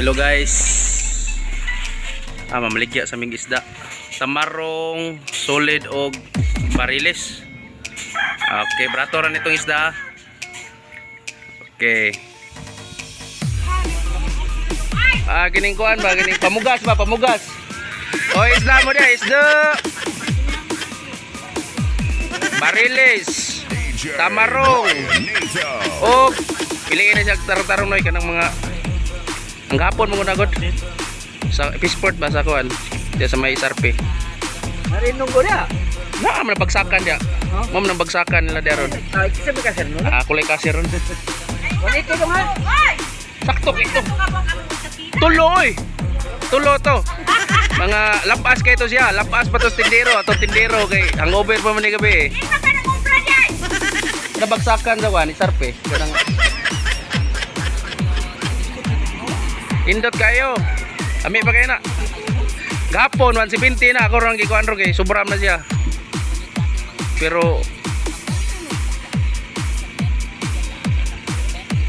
Hello guys. Mamaligya sa aming isda. Tamarong, solid og bariles. Okay, brato ra nitong isda. Okay. Kining kuan ba, kining pamugas ba, pamugas. O isda mo dia, isda. Bariles, tamarong, og piliin na siya tarong-tarong noy kanang mga ang hapon mo nagod sa Fishport ba sa kuan diya sa may SRP. Marinong ko niya. Naa man bagsakan diya. Huh? Mao man bagsakan nila diya ron. Ay, kasi ba kasi ron? Kulay kasi ron. Wanito dong ha. Sakto ito. Tuloy. Tulo to. Mga lapas kay to siya, lapas pa to sa tindero, atong tindero kay hangover pa man ni gabi. Nabagsakan sa kuan SRP. Kanang indot kayo. Ami pa kayo na. Gapon 170 na ako rang gikuan ro kay sobra na siya. Pero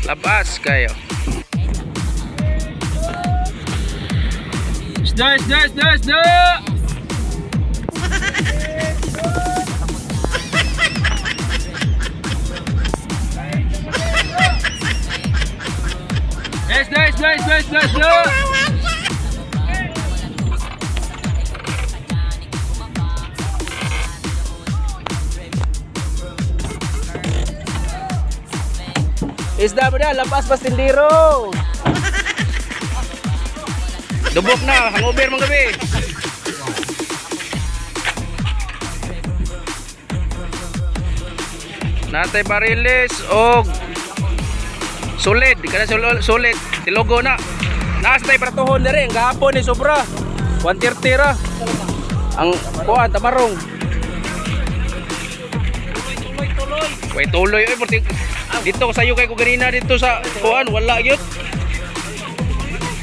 labas kayo. Isda, isda, isda, isda. Isda, isda, isda, isda, isda. Isda mo na, lapas pas tindero. Dubok na, hangover mong gabi. Natay bariles og solid, kada solid, tilogo na. Naas tay bratohon diri, ang gahapon ni sobra. 130 ra. Ang kuan tamarong. Tuloy, tuloy. Way tuloy oy, dito sayo kay ko ganina dito sa kuan wala gyud.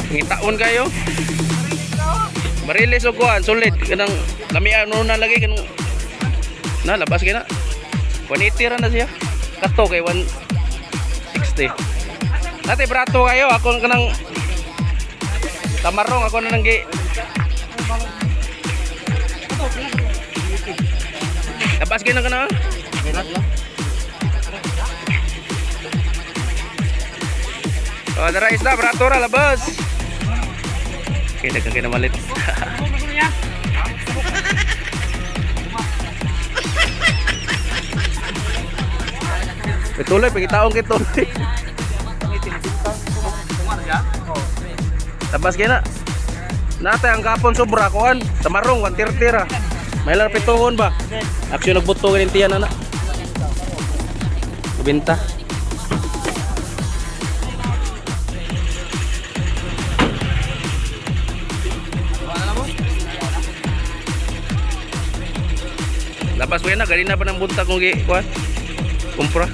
Ngitaon kayo. Bariles og kuan solid kanang lamian no na lagi kanang na labas kay na. 180 ra na siya. Kato kay 160. Nate brato kayo ako kanang tamarong ako na nang gi. Labas kay na kana. Oh, dara isda brato ra labas. Okay, daghang kay namalit. Tuloy pagitaon kay tuloy. Labas kay na. Natay ang gapon sobra kuan, tamarong 130 ra. May lar pituhon ba? Aksyon nagbuto ganin tiyan na. Binta. Labas ko na, ganina pa ng buntag kung kuan. Kumpra.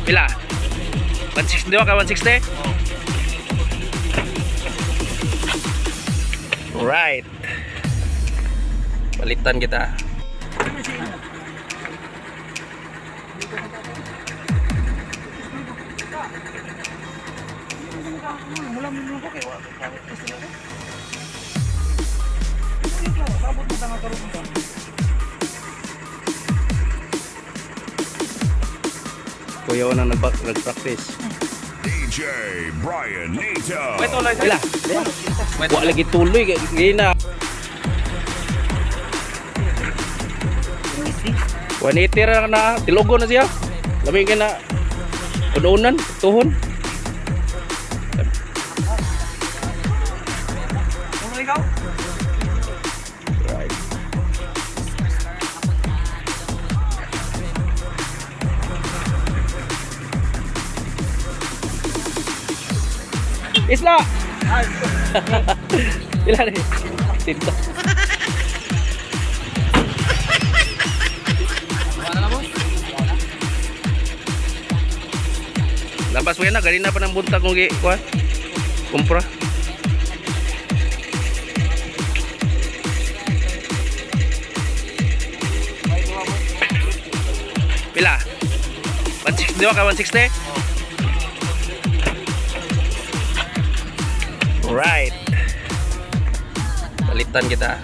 Pila? 160 ka 160? Alright. Balitan kita. Kuya na nag-practice. DJ Brian Nito. Pila? Wa lagi tuloy kay na. 180 ra na, tilogo na siya. Labi kay na udunan, tuhon. Right. Isla. Pila ni? Tinta. Labas mo na, ganina pa ng buntag kung kuan. Kumpra. 160 di ba ka 160? Right. Palitan kita.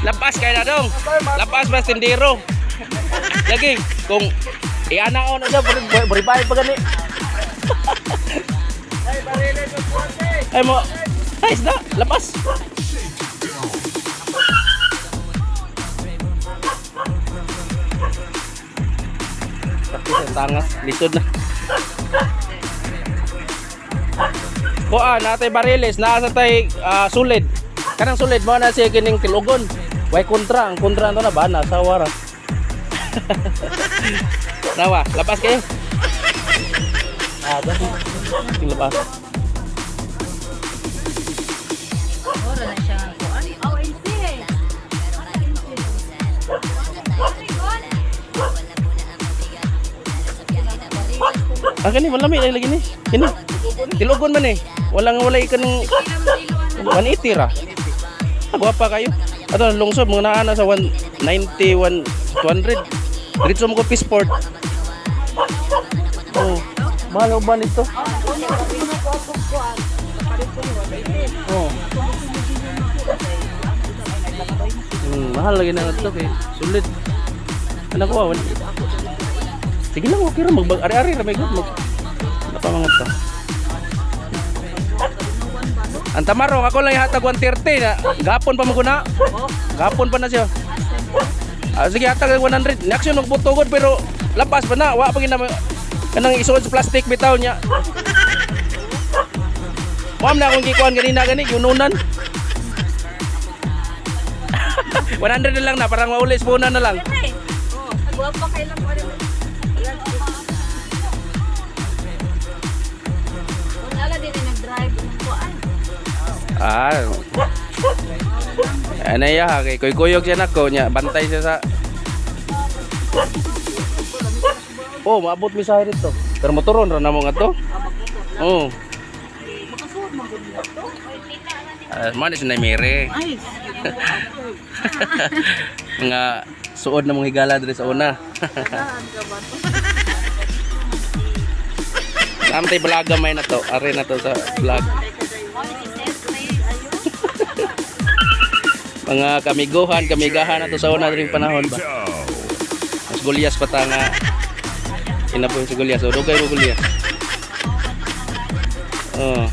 Labas kay na dong. Labas ba tindero. Lagi kung ianaon na siya boribay pa gani. Ay bariles og kuwate. Ay mo. Ay isda, labas. Sakit ang tanga, lisod na. Kuan, natay bariles, naa sa tay sulid. Kanang sulid mo na siya kining tilugon. Way kontra, ang kontra to na ba nasa wara. Nawa, labas kayo. Ah, dali. Labas. Ora na siya kuan. Oh, NC. Ah, kani malami lagi ni. Kini. Tilugon man eh. Walang walay kanang 180 ra. Gwapa kayo. Ato lungsod mga naa na sa 190, 200. Diretso mo ko passport. Oh, mahal ba nito? Oh. Mahal lagi na ito kay sulit. Ano ko? Sige lang, okay ra mag ari-ari ra may good mag. Ano pa mga to? Ang tamarong ako lang ihatag 130 na. Gapon pa mo na. Gapon pa na siya. Ah, sige hatag 100. Next yun magbutugod pero lapas pa na. Wa pa gina kanang isuod sa plastic bitaw niya. Ma'am na akong gikuan ganina gani yununan. 100 na lang na parang mauli sa na lang. Oh, gwapa kay lang wala. Wala din nag-drive ng kuan. Ah. Ano ya kay kuy-kuyog siya nako nya bantay siya sa. Oh, maabot mi sa dito. Pero motoron ra namo ngadto. Oh. Man is na mere. Mga suod na mong higala diri sa una. Namtay vlog gamay na to. Are na to sa vlog. Mga kamiguhan, kamigahan na to sa una diri panahon ba. Mas Gulyas pa ta nga. Ina po si Gulyas. O dugay mo Gulyas. Oh.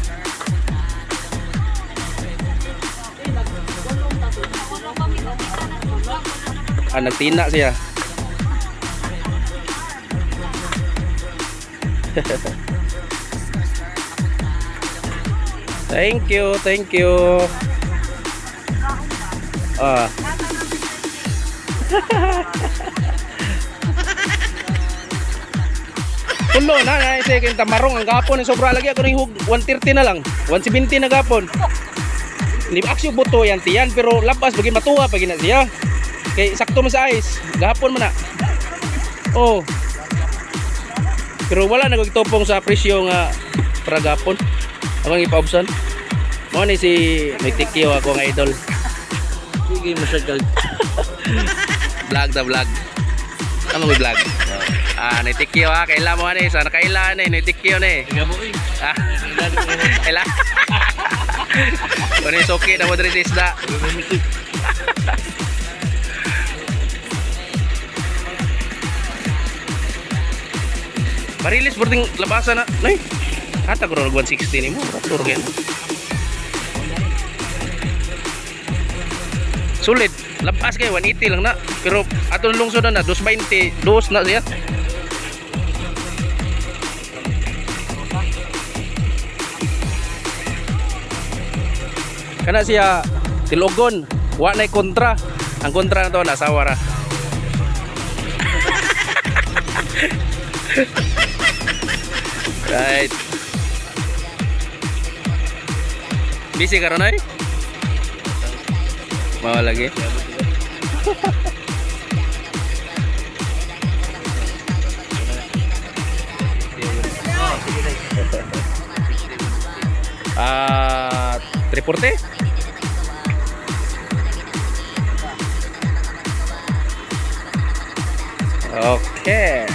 Ah, nagtina siya. Thank you, thank you. Ah. Tulo na na second tamarong ang gapon ni sobra lagi ako ning 130 na lang. 170 na gapon. Hindi aksyo buto yan tiyan pero labas bagi matuwa pag gina siya. Kay sakto man sa ice, gahapon man na. Oh. Pero wala na gitupong sa presyo nga para gapon. Ako ang ipaubsan. Mo ni si Nagtikyo ako nga idol. Sige mo sa vlog ta vlog. Ano mo vlog? Ah, Nagtikyo ha, kaila mo ani, sana kaila ni Nagtikyo ni. Ah. Kaila. Kuno soke na mo diri sa isda. Barilis berting labasan na. Nay. Hatag ro 160 nimo, rator kay. Sulit, labas kay 180 lang na. Pero atong lungsod na 220, dos na siya. Kana siya tilogon, wa nay kontra. Ang kontra na to nasawa ra. Right. Busy ka ron ay? Mawa lagi. Ah, 340? Okay.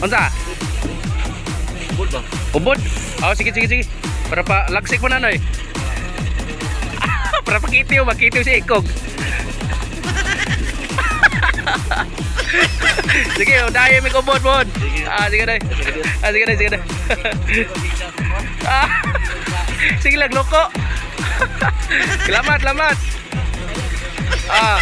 Unsa? Ubod ba? Ubod? Oh, sige, sige, sige. Para pa lagsik mo na, noy. Para pakitiw, makitiw si Ikog. Sige, oh, dahil may ubod, bod. Ah, sige day. Ah, sige day, sige day. Ah, sige lang, loko. Salamat, salamat. Ah.